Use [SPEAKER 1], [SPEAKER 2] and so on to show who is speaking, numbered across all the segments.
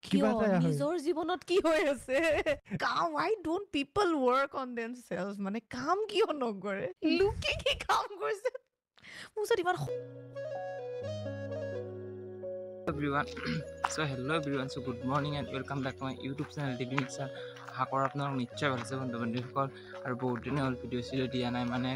[SPEAKER 1] কিয়
[SPEAKER 2] কিবা এটা হয়।
[SPEAKER 1] নিজৰ জীৱনত কি হৈ আছে? Why don't people work on themselves? মানে কাম কিয় নকৰে? লোকে কি কাম কৰিছে? মোৰ ওচৰত ইমান
[SPEAKER 3] Everyone, so hello everyone, so good morning and welcome back to my YouTube channel DB Mixer। আশা কৰোঁ আপোনালোক নিশ্চয় ভাল আছে বন্ধু বান্ধৱীসকল। আৰু বহুত দিনে হ'ল ভিডিঅ' চিডিঅ' দিয়া নাই, মানে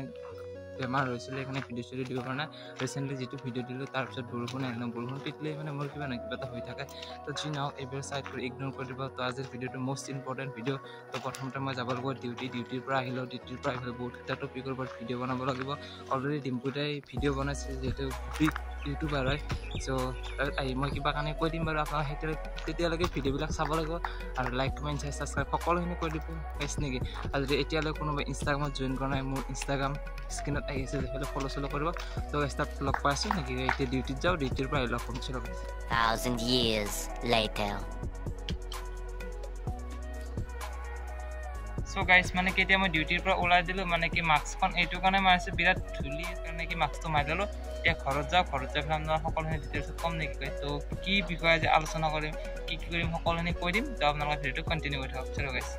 [SPEAKER 3] বেমাৰ হৈছিলে, সেইকাৰণে ভিডিঅ' চিডিঅ' দিব পৰা নাই। ৰিচেণ্টলি যিটো ভিডিঅ' দিলোঁ তাৰপিছত বৰষুণ আহিল ন, বৰষুণ তিতিলেই মানে মোৰ কিবা নহয় কিবা এটা হৈ থাকে। তো যি নহওক এইবিলাক ছাইড কৰি ইগন'ৰ কৰি দিব। তো আজিৰ ভিডিঅ'টো মষ্ট ইম্পৰ্টেণ্ট ভিডিঅ'। তো প্ৰথমতে মই যাব লাগিব ডিউটি, ডিউটিৰ পৰা আহিলোঁ, ডিউটিৰ পৰা আহিলোঁ বহুতকেইটা টপিকৰ ওপৰত ভিডিঅ' বনাব লাগিব। অলৰেডি ডিম্পুদাই ভিডিঅ' বনাইছে, যিহেতু বিগ ইউটিউবাৰ হয়। চ' তাৰপিছত আহি মই কিবা কাৰণে কৈ দিম বাৰু, আপোনালোক সেইটো তেতিয়ালৈকে ভিডিঅ'বিলাক চাব লাগিব আৰু লাইক, কমেণ্ট, শ্বেয়াৰ, ছাবস্ক্ৰাইব সকলোখিনি কৰি দিব গাইছ নেকি। আৰু যদি এতিয়ালৈ কোনোবাই ইনষ্টাগ্ৰামত জইন কৰা নাই, মোৰ ইনষ্টাগ্ৰাম স্ক্ৰীণত আহি আছে, তেতিয়াহ'লে ফ'ল' চল' কৰিব। তো গাইছ তাত লগ পাই আছোঁ নেকি, এতিয়া ডিউটিত যাওঁ, ডিউটিৰ পৰা আহি লগ পাম। চলো গাইছ।
[SPEAKER 4] Thousand years later.
[SPEAKER 3] চ' গাইছ মানে কি এতিয়া মই ডিউটিৰ পৰা ওলাই দিলোঁ, মানে কি মাস্কখন এইটো কাৰণে মাৰিছোঁ, বিৰাট ধূলি কাৰণে কি মাস্কটো মাৰি ল'লোঁ। এতিয়া ঘৰত যাওঁ, ঘৰত যাই পেলাই আপোনাৰ সকলোখিনি ডিটেইলছত ক'ম নেকি গাইছ। তো কি বিষয়ে আজি আলোচনা কৰিম, কি কি কৰিম সকলোখিনি কৈ দিম। তো আপোনালোকে ভিডিঅ'টো কণ্টিনিউ কৰি থাকক। চলো গাইছ।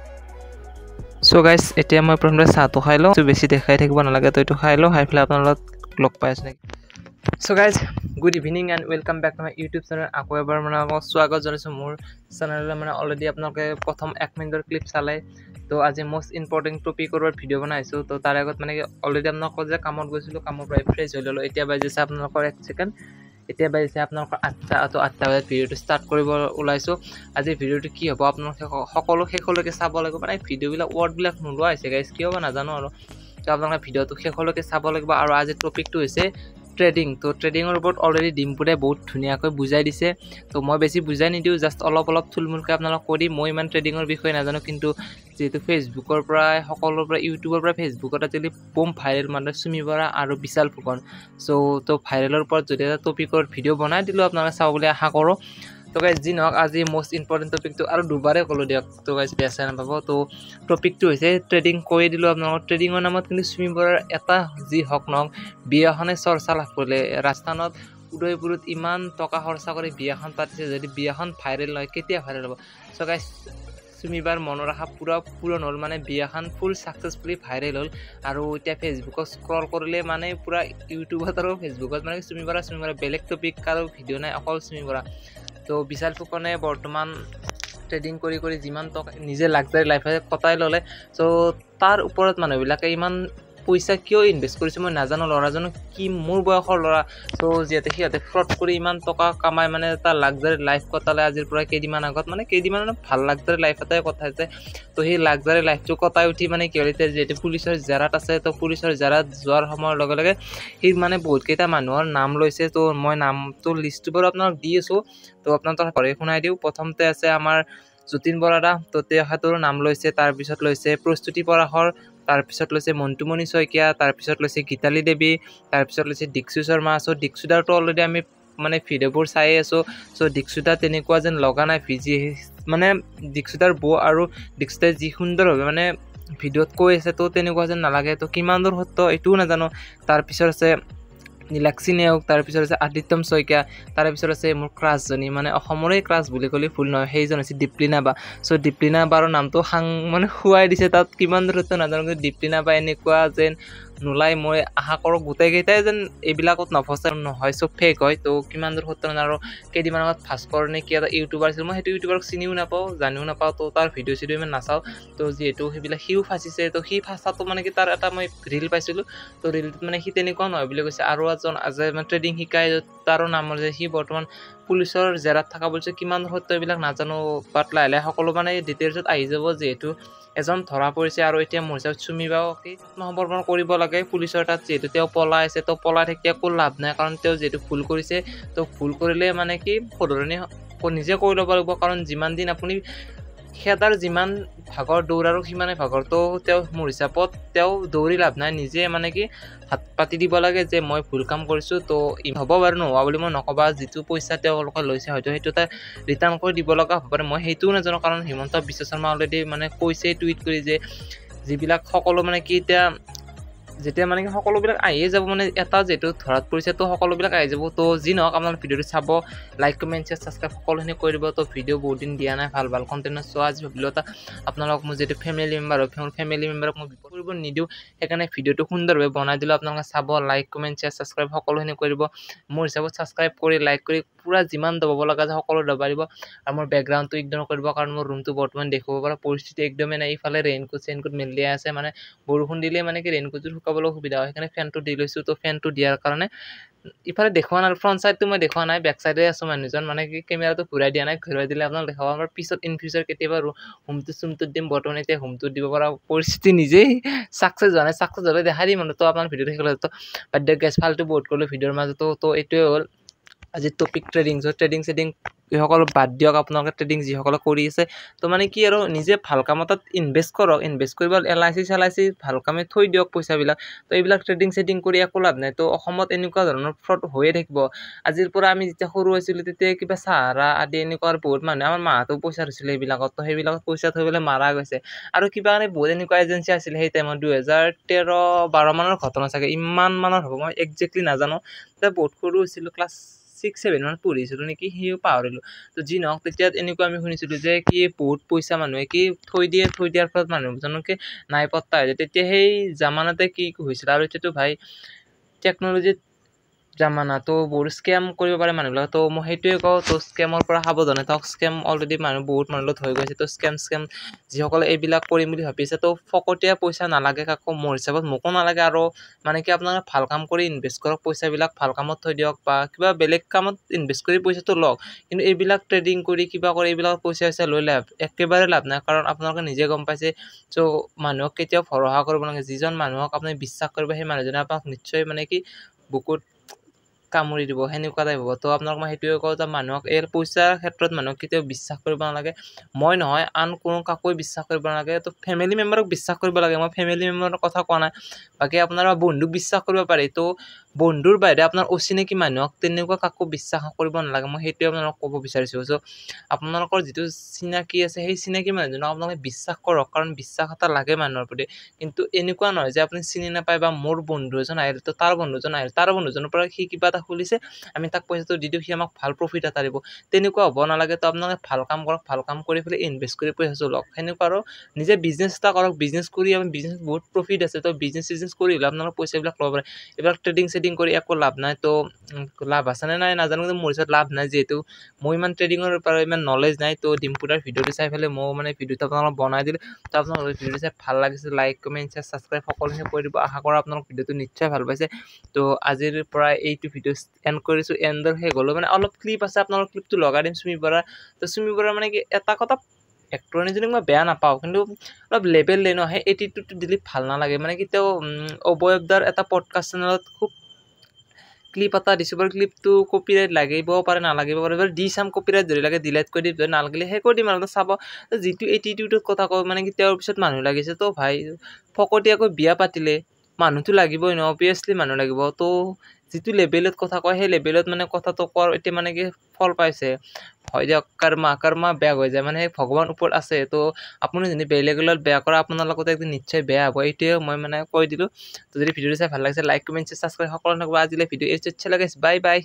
[SPEAKER 3] চ' গাইছ এতিয়া মই প্ৰথমতে চাহটো খাই লওঁ, বেছি দেখাই থাকিব নালাগে। তো এইটো খাই লওঁ, খাই পেলাই আপোনাৰ লগত লগ পাই আছোঁ নেকি। So guys, good evening and welcome back to my YouTube channel. আকৌ এবাৰ মানে আপোনালোকক স্বাগত জনাইছোঁ মোৰ চেনেললৈ। মানে অলৰেডি আপোনালোকে প্ৰথম 1 মিনিটৰ ক্লিপ চালে। তো আজি মষ্ট ইম্পৰ্টেণ্ট টপিকৰ ওপৰত ভিডিঅ' বনাইছোঁ। তো তাৰ আগত মানে কি অলৰেডি আপোনালোকক যে কামত গৈছিলোঁ, কামৰ পৰা ফ্ৰেছ হৈ ল'লোঁ। এতিয়া বাজিছে আপোনালোকৰ 1 ছেকেণ্ড, এতিয়া বাজিছে আপোনালোকৰ 8টা। তো 8টা বজাত ভিডিঅ'টো ষ্টাৰ্ট কৰিব ওলাইছোঁ। আজি ভিডিঅ'টো কি হ'ব আপোনালোকে সকলো শেষলৈকে চাব লাগিব। মানে ভিডিঅ'বিলাক ৱৰ্ডবিলাক নোলোৱা হৈছে গাইজ, কিয় বা নাজানো আৰু। তো আপোনালোকে ভিডিঅ'টো শেষলৈকে চাব লাগিব। আৰু আজিৰ টপিকটো হৈছে ট্ৰেডিং। তো ট্ৰেডিঙৰ ওপৰত অলৰেডি ডিম্পুদাই বহুত ধুনীয়াকৈ বুজাই দিছে। তো মই বেছি বুজাই নিদিওঁ, জাষ্ট অলপ অলপ থুলমূলকৈ আপোনালোক কৈ দিম। মই ইমান ট্ৰেডিঙৰ বিষয়ে নাজানো, কিন্তু যিহেতু ফেচবুকৰ পৰাই সকলোৰ পৰা, ইউটিউবৰ পৰা ফেচবুকত আজিকালি বম ভাইৰেল মানে চুমি বৰা আৰু বিশাল ফুকন। চ' তো ভাইৰেলৰ ওপৰত যদি এটা টপিকৰ ভিডিঅ' বনাই দিলোঁ, আপোনালোকে চাব বুলি আশা কৰোঁ। তো গাইজ যি নহওক আজি মষ্ট ইম্পৰ্টেণ্ট টপিকটো আৰু দুবাৰেই ক'লোঁ দিয়ক, তো গাইজ বেয়া চেয়া নাপাব। তো টপিকটো হৈছে ট্ৰেডিং। কৰি দিলোঁ আপোনালোকক ট্ৰেডিঙৰ নামত, কিন্তু চুমি বৰাৰ এটা যি হওক নহওক বিয়াখনে চৰ্চা লাভ কৰিলে। ৰাজস্থানত উদয়পুৰত ইমান টকা খৰচা কৰি বিয়াখন পাতিছে, যদি বিয়াখন ভাইৰেল নহয় কেতিয়া ভাইৰেল হ'ব? চ' গাইজ চুমি বাৰ মনৰ আশা পূৰা পূৰণ হ'ল, মানে বিয়াখন ফুল ছাকচেছফুলি ভাইৰেল হ'ল। আৰু এতিয়া ফেচবুকত স্ক্ৰল কৰিলে মানে পূৰা ইউটিউবত আৰু ফেচবুকত মানে চুমি বৰা চুমি বৰা, বেলেগ টপিক কাৰো ভিডিঅ' নাই, অকল চুমি বৰা। তো বিশাল ফুকনে বৰ্তমান ট্ৰেডিং কৰি কৰি যিমান টকা নিজে লাক্সাৰী লাইফে কটাই ল'লে। চ' তাৰ ওপৰত মানুহবিলাকে ইমান পইচা কিয় ইনভেষ্ট কৰিছে মই নাজানো। ল'ৰাজনো কি মোৰ বয়সৰ ল'ৰা, চ' যিহেতু সিহঁতে ফ্ৰড কৰি ইমান টকা কামাই মানে এটা লাক্সাৰী লাইফ কটালে আজিৰ পৰা কেইদিনমান আগত, মানে কেইদিনমান মানে ভাল লাক্সাৰী লাইফ এটাই কটাইছে। তো সেই লাক্সাৰী লাইফটো কটাই উঠি মানে কি হ'ল, এতিয়া যিহেতু পুলিচৰ জেৰাত আছে, তো পুলিচৰ জেৰাত যোৱাৰ সময়ৰ লগে লগে সি মানে বহুতকেইটা মানুহৰ নাম লৈছে। তো মই নামটো লিষ্টটো বাৰু আপোনাক দি আছোঁ, তো আপোনালোকক ঘৰে শুনাই দিওঁ। প্ৰথমতে আছে আমাৰ যতীন বৰা দা, তো তেখেতৰো নাম লৈছে। তাৰপিছত লৈছে প্ৰস্তুতি পৰাশৰ, তাৰপিছত লৈছে মন্টুমণি শইকীয়া, তাৰপিছত লৈছে গীতালি দেৱী, তাৰপিছত লৈছে দিক্ষু শৰ্মা। চ' দিক্ষু দাৰটো অলৰেডি আমি মানে ভিডিঅ'বোৰ চায়ে আছোঁ। চ' দিক্ষু দা তেনেকুৱা যেন লগা নাই, ভিজি মানে দিক্ষু দাৰ বৌ আৰু দিক্ষু দাই যি সুন্দৰভাৱে মানে ভিডিঅ'ত কৈ আছে, তো তেনেকুৱা যেন নালাগে। তো কিমান দূৰ সত্য এইটোও নাজানো। তাৰপিছত আছে নীলাক্ষী নেওগ, তাৰপিছত আছে আদিত্যম শইকীয়া, তাৰপিছত আছে মোৰ ক্ৰাছজনী, মানে অসমৰে ক্ৰাছ বুলি ক'লে ভুল নহয়, সেইজন হৈছে দীপলিনা বা। চ' দীপলিনা বাৰৰ নামটো সাং মানে খুৱাই দিছে, তাত কিমান দূৰত্ব নাজানো, কিন্তু দীপলিনা বা এনেকুৱা যেন নোলায়। মই আশা কৰোঁ গোটেইকেইটাই যেন এইবিলাকত নফচে নহয়, চব ফেক হয়। তো কিমান দূৰ সত্য নাজানো। আৰু কেইদিনমান আগত ভাস্কৰ নে কি এটা ইউটিউবাৰ আছিল, মই সেইটো ইউটিউবাৰক চিনিও নাপাওঁ, জানিও নাপাওঁ, তো তাৰ ভিডিঅ' চিডিঅ' ইমান নাচাওঁ। তো যিহেতু সেইবিলাক সিও ফাঁচিছে, তো সি ফাঁচাটো মানে কি তাৰ এটা মই ৰিল পাইছিলোঁ, তো ৰিলটোত মানে সি তেনেকুৱা নহয় বুলি কৈছে। আৰু এজন আছে মানে ট্ৰেডিং শিকায়, তাৰো নাম হৈছে, সি বৰ্তমান পুলিচৰ জেৰাত থকা বুলিছে। কিমান সত্য এইবিলাক নাজানো, বাট লাহে লাহে সকলো মানে ডিটেইলছত আহি যাব। যিহেতু এজন ধৰা পৰিছে আৰু এতিয়া মোৰ হিচাপত চুমি বাও কি আত্মসমৰ্পণ কৰিব লাগে পুলিচৰ তাত, যিহেতু তেওঁ পলাই আছে। তো পলাই থাকি একো লাভ নাই, কাৰণ তেওঁ যিহেতু ভুল কৰিছে, তো ভুল কৰিলে মানে কি শুধৰণি নিজে কৰি ল'ব লাগিব। কাৰণ যিমান দিন আপুনি খেদাৰ যিমান ভাগৰ দৌৰাৰো সিমানে ভাগৰ। তো তেওঁ মোৰ হিচাপত তেওঁ দৌৰি লাভ নাই, নিজে মানে কি হাত পাতি দিব লাগে যে মই ভুল কাম কৰিছোঁ। তো হ'ব বাৰু, নোহোৱা বুলি মই নক'বা, যিটো পইচা তেওঁলোকে লৈছে হয়তো সেইটো এটা ৰিটাৰ্ণ কৰি দিব লগা হ'ব পাৰে, মই সেইটোও নাজানো। কাৰণ হিমন্ত বিশ্ব শৰ্মা অলৰেডি মানে কৈছে টুইট কৰি যে যিবিলাক সকলো মানে কি এতিয়া যেতিয়া মানে কি সকলোবিলাক আহিয়ে যাব, মানে এটা যিহেতু ধৰাত পৰিছে তো সকলোবিলাক আহি যাব। তো যি নহওক আপোনালোক ভিডিঅ'টো চাব, লাইক কমেণ্ট শ্বেয়াৰ ছাবস্ক্ৰাইব সকলোখিনি কৰি দিব। তো ভিডিঅ' বহুত দিন দিয়া নাই ভাল ভাল কণ্টেণ্ট, চ' আজি ভাবিলোঁ এটা আপোনালোক মোৰ যিটো ফেমিলি মেম্বাৰ হয়, ফেমিলি মেম্বাৰক মই বিপদ কৰিব নিদিওঁ, সেইকাৰণে ভিডিঅ'টো সুন্দৰভাৱে বনাই দিলোঁ। আপোনালোকে চাব, লাইক কমেণ্ট শ্বেয়াৰ ছাবস্ক্ৰাইব সকলোখিনি কৰিব। মোৰ হিচাপত ছাবস্ক্ৰাইব কৰি লাইক কৰি পূৰা যিমান দবাব লগা আছে সকলো দবাই দিব। আৰু মোৰ বেকগ্ৰাউণ্ডটো ইগন'ৰ কৰিব, কাৰণ মোৰ ৰুমটো বৰ্তমান দেখুৱাব পৰা পৰিস্থিতি একদমেই নাই। ইফালে ৰেইনকোট চেইনকোট মেলি দিয়া আছে, মানে বৰষুণ দিলে মানে কি ৰেইনকোটযোৰ শুকাবলৈ সুবিধা হয়, সেইকাৰণে ফেনটো দি লৈছোঁ। তো ফেনটো দিয়াৰ কাৰণে ইফালে দেখুওৱা নাই, ফ্ৰণ্ট ছাইডটো মই দেখুওৱা নাই, বেক ছাইডে আছোঁ মানুহজন, মানে কি কেমেৰাটো ঘূৰাই দিয়া নাই, ঘূৰাই দিলে আপোনাক দেখাব। আমাৰ পিছত ইন ফিউচাৰ কেতিয়াবা হোমটো চুমটোত দিম, বৰ্তমান এতিয়া হোমটোত দিব পৰা পৰিস্থিতি নিজেই ছাকচেছ হোৱা নাই, ছাকচেছ হ'লে দেখাই দিম আৰু। তো আপোনাৰ ভিডিঅ'টো শেষ হ'লে তো বাদ দিয়ক গেছ, ফাল্টু বহুত ক'লোঁ ভিডিঅ'ৰ মাজতো। তো এইটোৱে হ'ল আজি টপিক ট্ৰেডিং। চ' ট্ৰেডিং চেডিং এইসকল বাদ দিয়ক, আপোনালোকে ট্ৰেডিং যিসকলে কৰি আছে তো মানে কি আৰু নিজে ভাল কাম এটাত ইনভেষ্ট কৰক, ইনভেষ্ট কৰিব LIC চেলআইচি ভাল কামে থৈ দিয়ক পইচাবিলাক। তো এইবিলাক ট্ৰেডিং চেডিং কৰি একো লাভ নাই। তো অসমত এনেকুৱা ধৰণৰ ফ্ৰড হৈয়ে থাকিব। আজিৰ পৰা আমি যেতিয়া সৰু আছিলোঁ তেতিয়া কিবা চাহাৰা আদি এনেকুৱা বহুত মানুহে আমাৰ মাহঁতেও পইচা থৈছিলে এইবিলাকত, তো সেইবিলাকত পইচা থৈ পেলাই মাৰা গৈছে। আৰু কিবা কাৰণে বহুত এনেকুৱা এজেঞ্চি আছিলে সেই টাইমত, 2013-12 মানৰ ঘটনা চাগে, ইমান মানৰ হ'ব মই একজেক্টলি নাজানো, তেতিয়া বহুত সৰু আছিলোঁ, ক্লাছ 6-7 মানত পঢ়িছিলোঁ নেকি, সিও পাহৰিলোঁ। তো যি নহওক তেতিয়া এনেকুৱা আমি শুনিছিলোঁ যে কি বহুত পইচা মানুহে কি থৈ দিয়ে, থৈ দিয়াৰ ফলত মানুহজনকে নাই পত্তা হৈ যায়। তেতিয়া সেই জামানাতে কি হৈছিল। আৰু এতিয়াতো ভাই টেকন'লজিত জামানা, তো বহুত স্কেম কৰিব পাৰে মানুহবিলাক। তো মই সেইটোৱে কওঁ, তো স্কেমৰ পৰা সাৱধানে থাকক। স্কেম অলৰেডি মানুহ বহুত মানুহৰ লগত হৈ গৈছে। তো স্কেম স্কেম যিসকলে এইবিলাক কৰিম বুলি ভাবিছে, তো ফকতীয়া পইচা নালাগে কাকো, মোৰ হিচাপত মোকো নালাগে। আৰু মানে কি আপোনালোকে ভাল কাম কৰি ইনভেষ্ট কৰক, পইচাবিলাক ভাল কামত থৈ দিয়ক বা কিবা বেলেগ কামত ইনভেষ্ট কৰি পইচাটো লওক, কিন্তু এইবিলাক ট্ৰেডিং কৰি কিবা কৰি এইবিলাক পইচা চইচা লৈ লাভ একেবাৰে লাভ নাই। কাৰণ আপোনালোকে নিজে গম পাইছে। চ' মানুহক কেতিয়াও ভৰসা কৰিব নালাগে, যিজন মানুহক আপুনি বিশ্বাস কৰিব সেই মানুহজনে আপোনাক নিশ্চয় মানে কি বুকুত কামুৰি দিব, সেনেকুৱা টাইপ হ'ব। তো আপোনাক মই সেইটোৱে কওঁ যে মানুহক এই পইচাৰ ক্ষেত্ৰত মানুহক কেতিয়াও বিশ্বাস কৰিব নালাগে, মই নহয় আন কোনো কাকোৱে বিশ্বাস কৰিব নালাগে। তো ফেমিলি মেম্বাৰক বিশ্বাস কৰিব লাগে, মই ফেমিলি মেম্বাৰৰ কথা কোৱা নাই, বাকী আপোনাৰ বন্ধুক বিশ্বাস কৰিব পাৰি। তো বন্ধুৰ বাহিৰে আপোনাৰ অচিনাকি মানুহক তেনেকুৱা কাকো বিশ্বাস কৰিব নালাগে, মই সেইটোৱে আপোনালোকক ক'ব বিচাৰিছোঁ। চ' আপোনালোকৰ যিটো চিনাকি আছে সেই চিনাকি মানুহজনক আপোনালোকে বিশ্বাস কৰক, কাৰণ বিশ্বাস এটা লাগে মানুহৰ প্ৰতি। কিন্তু এনেকুৱা নহয় যে আপুনি চিনি নাপায় বা মোৰ বন্ধু এজন আহিল তো তাৰ বন্ধুজন আহিল, তাৰ বন্ধুজনৰ পৰা সি কিবা এটা খুলিছে, আমি তাক পইচাটো দি দিওঁ, সি আমাক ভাল প্ৰফিট এটা দিব, তেনেকুৱা হ'ব নালাগে। তো আপোনালোকে ভাল কাম কৰক, ভাল কাম কৰি পেলাই ইনভেষ্ট কৰি পইচাটো লওক, সেনেকুৱা। আৰু নিজে বিজনেছ এটা কৰক, বিজনেছ কৰি আমি বিজনেছ বহুত প্ৰফিট আছে, তো বিজনেছ চিজনেছ কৰি হ'লে আপোনালোকে পইচাবিলাক ল'ব পাৰে। এইবিলাক ট্ৰেডিং চেডিং কৰি একো লাভ নাই। তো লাভ আছেনে নাই নাজানো, কিন্তু মোৰ হিচাপত লাভ নাই, যিহেতু মই ইমান ট্ৰেডিঙৰ পৰা ইমান নলেজ নাই। তো ডিম্পুদাৰ ভিডিঅ'টো চাই পেলাই ময়ো মানে ভিডিঅ'টো আপোনালোকক বনাই দিলোঁ। তো আপোনালোকৰ ভিডিঅ'টো চাই ভাল লাগিছে, লাইক কমেণ্ট শ্বেয়াৰ ছাবস্ক্ৰাইব সকলোখিনি কৰি দিব। আশা কৰোঁ আপোনালোক ভিডিঅ'টো নিশ্চয় ভাল পাইছে। তো আজিৰ পৰা এইটো ভিডিঅ' এণ্ড কৰিছোঁ, এণ্ডৰ শেষ হ'লেও মানে অলপ ক্লিপ আছে, আপোনালোক ক্লিপটো লগাই দিম চুমি বৰাৰ। তো চুমি বৰাৰ মানে কি এটা কথা, এক্টৰনীজনীক মই বেয়া নাপাওঁ, কিন্তু অলপ লেবেল দিয়ে ন, সেই এটিটিউডটো দিলে ভাল নালাগে। মানে কি তেওঁ অবয়বদাৰ এটা পডকাষ্ট চেনেলত খুব ক্লিপ এটা দিছোঁ বাৰু, ক্লিপটো কপিৰাইট লাগিবও পাৰে নালাগিব পাৰে, বাৰু দি চাম, কপিৰাইট যদি লাগে ডিলিট কৰি দিম, যদি নালাগিলে সেই কৰি দিম আৰু চাব। যিটো এটিটিউডত কথা কয় মানে কি তেওঁৰ পিছত মানুহ লাগিছে। তো ভাই ফকতীয়াকৈ বিয়া পাতিলে মানুহটো লাগিবই ন, অভিয়াছলি মানুহ লাগিব। তো যিটো লেভেলত কথা কয় সেই লেভেলত মানে কথাটো কোৱাৰ এতিয়া মানে কি ফল পাইছে। হয় দিয়ক, কৰ্মা কৰ্মা বেয়া হৈ যায়, মানে সেই ভগৱান ওপৰত আছে। তো আপুনি যদি বেলেগৰ লগত বেয়া কৰে আপোনাৰ লগতে একদিন নিশ্চয় বেয়া হ'ব, এইটোৱে মই মানে কৈ দিলোঁ। তো যদি ভিডিঅ'টো চাই ভাল লাগিছে লাইক কমেণ্ট ছাবস্ক্ৰাইব সকলো নকৰিব। আজিলৈ ভিডিঅ' এইটো লাগে, বাই বাই।